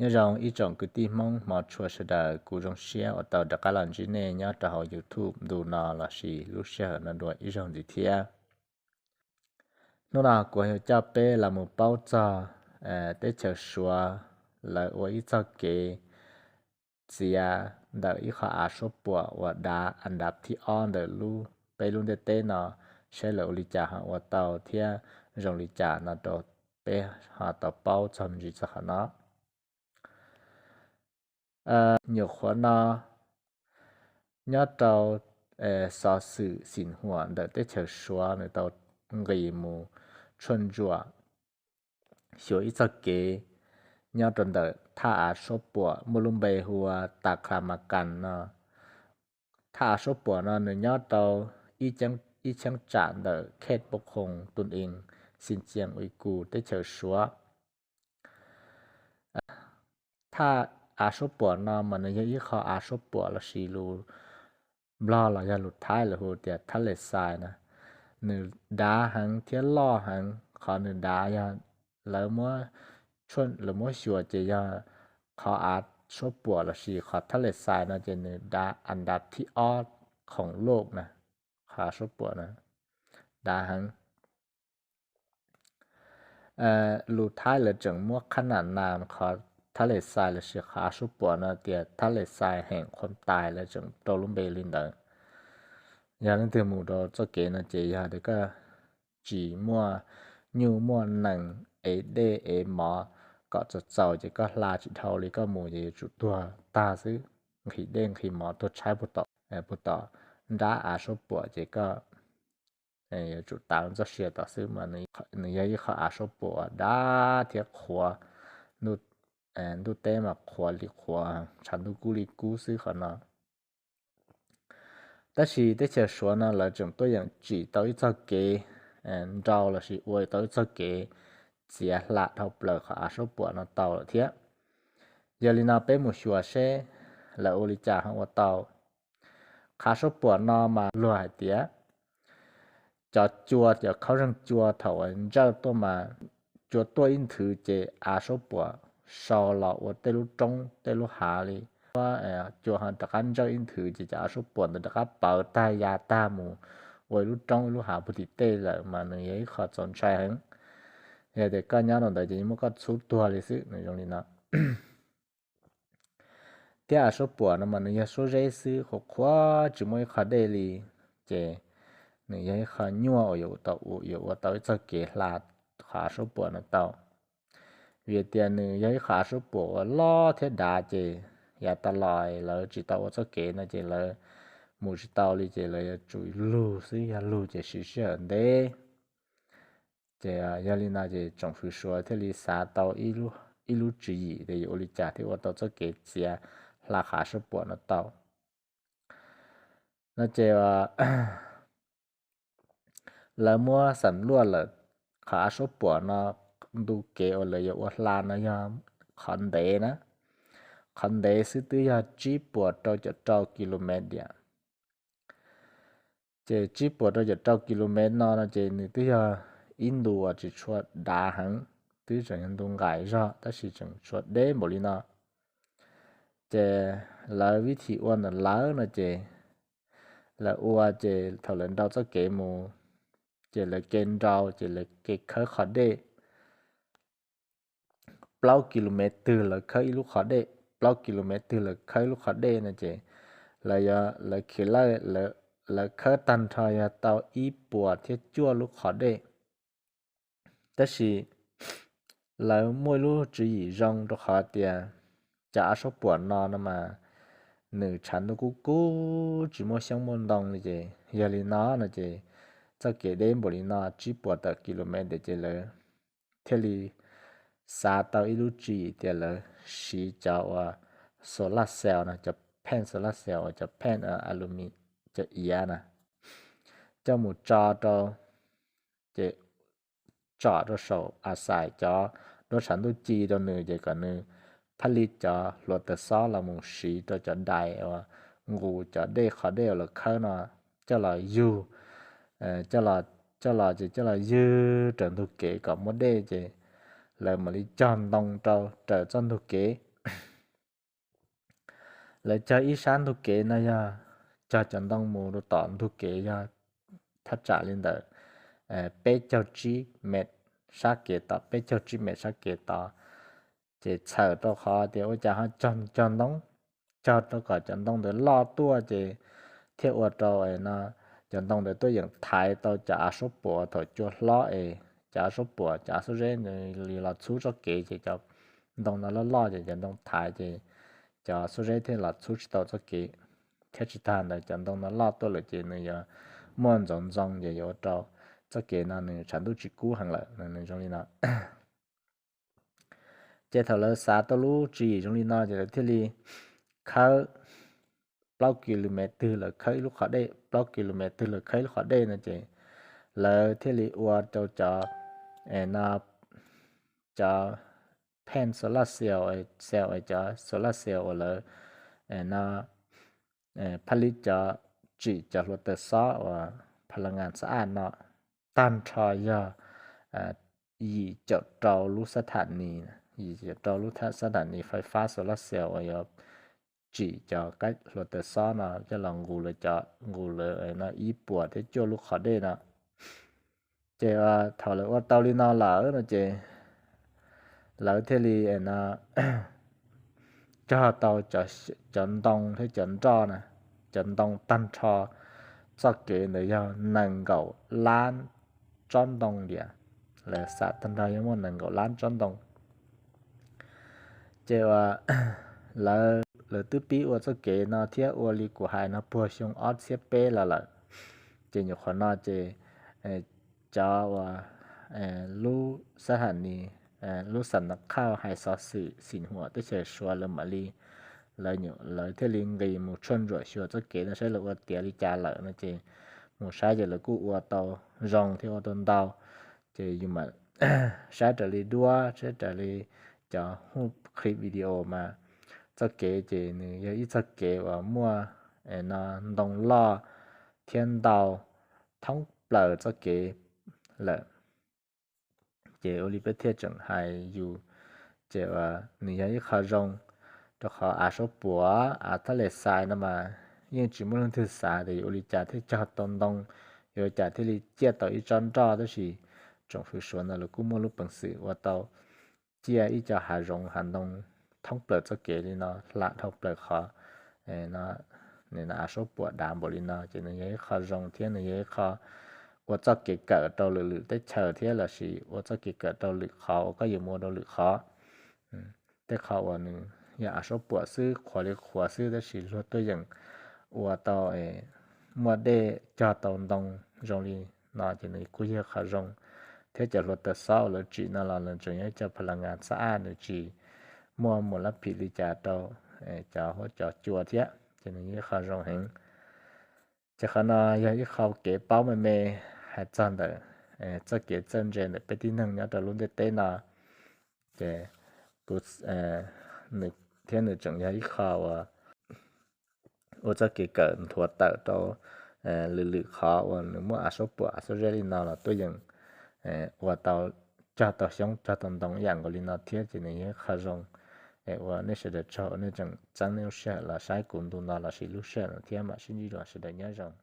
Nyob zoo ib tsoom kwv tij Hmoob hmov tshua sawv daws, kuv zoo siab uas tau rov qab los ntsib nej nyob rau hauv YouTube ntu no lossis lub sij hawm no dua ib zaug ntxiv thiab. Hnub no kuv yuav coj peb los mus paub txog teb chaws Suav lawv ua ib txoj kev txiav ntawm ib qho av suab puam uas dav an dab thib ob ntawm peb lub ntiaj teb no, saib lawv ua li cas ho ua tau thiab zoo li cas no rau peb ho tau paub txog me ntsis txog qhov no. Nyuam qhuav no nyob rau xov xwm xim huam ntawm teb chaws Suav nws tau nqis mus tshuaj ntsuam xyuas ib txoj kev nyob rau ntawm thaj av suab puam muaj lub npe hu ua Taklamakan no. Thaj av suab puam no nws nyob rau ib cheeb tsam ntawm Khet Pov Khoos Tun Ees, Xi Cias Uis Kus teb chaws Suav. Thaj av suab puam no mas nws yog ib qho av suab puam lossis lus Nplog los yog lus Thaib lawv hu tias thab les xais na. Nws dav heev thiab loj heev, qhov nws dav yog lawv muab xyuas ces yog qhov av suab puam lossis qhov thab les xais no ces nws dav an dab thib ob khoom loj na, qhov av suab puam na, dav heev. Lus Thaib lawv tseem muab khab nam nas qhov thab les xais lossis qhov av suab puam no tias thab les xais heem khuam tais, lawv tseem rau lub npe li ntawd. Yog leej twg mus rau txoj kev no ces yog tias koj tsis muaj nyuj muaj nees ev dej ev mov kom txaus txaus ces koj hla tsis dhau li, koj mus ces yuav tsum tuag tag xwb, nqhis dej nqhis mov tuag tshaib puag tom nrab av suab puam ces koj yuav tsum tav txoj sia tom xwb mas. Nws yog ib qho av suab puam dav thiab qhuav, ntuj teb mas qhuav li qhuav, tshav ntuj kub li kub xwb qhov no. Tab sis teb chaws Suav no lawv tseem tuaj yeem tsim tau ib txoj kev nrau lossis ua tau ib txoj kev txiav hla dhau plaws qhov av suab puam no tau lawm thiab. Yog li no peb mus xyuas seb lawv ua li cas ho ua tau. Qhov av suab puam no mas luag hais tias cov cua, cov khaub zeeg cua thaum uas ntsawj tuaj mas cua tuaj ib nthwv ces av suab puam sau los ua tej lub roob tej lub hav li. Cua ho rov qab ntsawj ib nthwv ces cov av suab puam ntawd rov qab pawv tag ya tag mus ua ib lub roob ib lub hav puag tim tej lawm mas nws yog ib qho txaus ntshai heev. Yog tias koj nyob rau ntawd ces yeej muab koj txhub tuag li xwb, nws zoo li no. Thiab av suab puam no mas nws yog suab zeb xwb, qhuav qhuav tsis muaj ib qho dej li, ces nws yog ib qho nyuaj uas yuav tau, yuav ua tau ib txoj kev hla qhov av suab puam no tau. Vim tias nws yog ib qho av suab puam uas loj thiab dav ces yav tas los lawv tsis tau ua txoj kev no ces lawv mus tsis tau li ces lawv yuav tsum lug xwb, yog lug ces siv sij hawm ntev. Ces yog li no ces tsoom fwv Suav thiaj li xav tau ib lub tswv yim tias yuav ua li cas thiaj ua tau txoj kev txiav hla qhov av suab puam no tau. No ces lawv muab xam luaj lawm qhov av suab puam no, ntu kev uas lawv yuav ua hla no yog qhov ntev na, qhov ntev xwb twb yog tsib puas rau caum rau kilomev tiam. Ces tsib puas rau caum rau kilomev no no ces nws twb yog ib ntu uas tsis tshua dav heev, twb tseem yog ntu nqaim zog tab sis tseem tshuav deb npaum li no. Ces lawv vib thim ua ntawm lawv no ces lawv ua ces thaum lawv nrau txoj kev mus ces lawv ke nrau ces lawv ke khawb qhov dej. Plaub kilomev twg lawv khawb ib lub qhov dej, plaub kilomev twg lawv khawb ib lub qhov dej no ces lawv, lawv khiav lawj, lawv khawb tag nrho yog tau ib puas thiab cuaj lub qhov dej. Tab sis lawv muaj ib lub tswv yim zoo rau qhov tias cov av suab puam no no mas nws tshav ntuj kub kub tsis muaj xyoob muaj ntoo li ces yog li no no ces txoj kev deb npaum li no tsib puas tawm kilomev ntawd ces lawv thiaj li xav tau ib lub tswv yim tias lawv siv cov uas solar cell no, cov pheej solar cell uas cov pheej alumi, cov iav na, coj mus tso rau, ces tsom rau saum a xais cov duab tshav ntuj ci rau nws ces kom nws phaj li cov hluav taws xob los mus siv rau cov dais uas nqus cov dej, qhov dej uas lawv khawb no coj los yug, coj los ces coj los ywg raws ntug kev kom muaj dej ces lawv mam li cog ntoo rau raws txoj ntug kev. Lawv cog ib sab ntug kev no yog cog cov ntoo mus rau tom ntug kev yog thaj tsam li ntawm peb caug tsib mev sab kev tod, peb caug tsib mev sab kev tod. Ces txhawm rau qhov tias ua cas ho cog ntoo, cog rau kom cov ntoo ntawd loj tuaj ces thiaj ua rau no cov ntoo ntawd tuaj yeem thaiv tau cov av suab puam thaum cua hlob es cov av suab puam, cov av suab zeb li los txhub txoj kev ces cov ntoo no loj loj ces cov ntoo thaiv ces cov suab zeb thiaj los txhub tsis tau txoj kev. Thiab tsis tas ntawd cov ntoo no loj tuaj lawm ces nws yuav muaj ntxoov ntxoo ces yuav ua rau txoj kev no nws tshav ntuj tsis kub heev lawm no, nws zoo li no. Ces thaum lawv xav tau lub tswv yim zoo li no ces lawv thiaj li khawb plaub ki lu mev twg lawv khawb ib lub qhov dej, plaub ki lu mev twg lawv khawb ib lub qhov dej no ces lawv thiaj li ua rau cov, no, cov pheej solar cell, cell, cov solar cell uas lawv no phaj lib cov tsim cov hluav taws xob uas pha la ngas xa aj no tag nrho yog yim caum rau lub xab tham nis, yim caum rau lub xab tham nis fais fab solar cell uas yuav tsim cov kab hluav taws xob no coj los nqus lawv cov, nqus lawv no ib puas thiab cuaj lub qhov dej no. Ces thaum lawv ua tau li no lawm no ces lawv thiaj li no cog tau cov ntoo thiab cov nroj na, cov ntoo tag nrho txoj kev ntawd yog nees nkaum lab tsob ntoo tias, lawv xam tag nrho yog muaj nees nkaum lab tsob ntoo. Ces uas lawv, lawv twb pib ua txoj kev no thiab ua li kuv hais no puag xyoo ob txhiab peb los lawm. Ces nyuam qhuav no ces cov uas lub xab tham nis, lub xam na khauj hais xov xwm xim huam teb chaws Suav lawv mam li, lawv thiaj li nqis mus tshuaj ntsuam xyuas txoj kev no saib lawv ua tiav li cas lawm no ces mus saib ces lawv kuj ua tau zoo thiab ua tau ntau. Ces yus mam saib raws li duab, saib raws li cov hu clip video mas txoj kev ces nws yog ib txoj kev uas muaj no ntoo loj thiab ntau thoob plaws txoj kev lawm. Ces ua li peb thiaj tseem hais yus, ces uas nws yog ib qho zoo, rau qhov av suab puam, av thaj les xais no mas yeej tsis muaj leej twg xav tias yuav ua li cas thiaj cog tau ntoo, yuav ua cas thiaj li ciaj tau ib tsob nroj, tab sis tsoom fwv Suav ntawd lawv kuj muaj lub peev xwm ua tau ciaj ib co hav zoov hav ntoo thoob plaws txoj kev li no, hla dhau plaws qhov no, av suab puam dav npaum li no. Ces nws yog ib qho zoo thiab nws yog ib qho ua txoj kev kawm rau lwm lwm teb chaws thiab lossis ua txoj kev kawm rau lwm qhov uas koj yuav mus ua rau lwm qhov. Tej qhov uas nws yog av suab puam xwb, qhuav li qhuav xwb, tab sis luag tuaj yeem ua tau muaj dej cog tau ntoo zoo li no ces nws kuj yog qhov zoo. Thiab cov hluav taws xob uas lawv tsim no los nws tseem yog ib co pha la ngas xa aj, nws tsis muaj mus lab phim li cas rau cov huab cov cua thiab, ces nws yog ib qho zoo heev. Ces qhov no yog ib qho kev paub me me hais txog ntawm txoj kev txawj ntse ntawm peb tib neeg nyob rau lub ntiaj teb no. Ces kuv, nws thiab nws tseem yog ib qho uas ua txoj kev kawm nthuav tawm rau lwm lwm qhov uas nws muaj av suab puam av suab zeb li no los tuaj yeem ua tau, cog tau xyoob cog tau ntoo ib yam nkaus li no thiab, ces nws yog ib qho zoo. Es ua nej sawv daws tsaug uas nej tseem txeeb nej lub sij hawm los saib kuv ntu no lossis lub sij hawm no thiab, mam sib ntsib dua, sawv daws nyob zoo.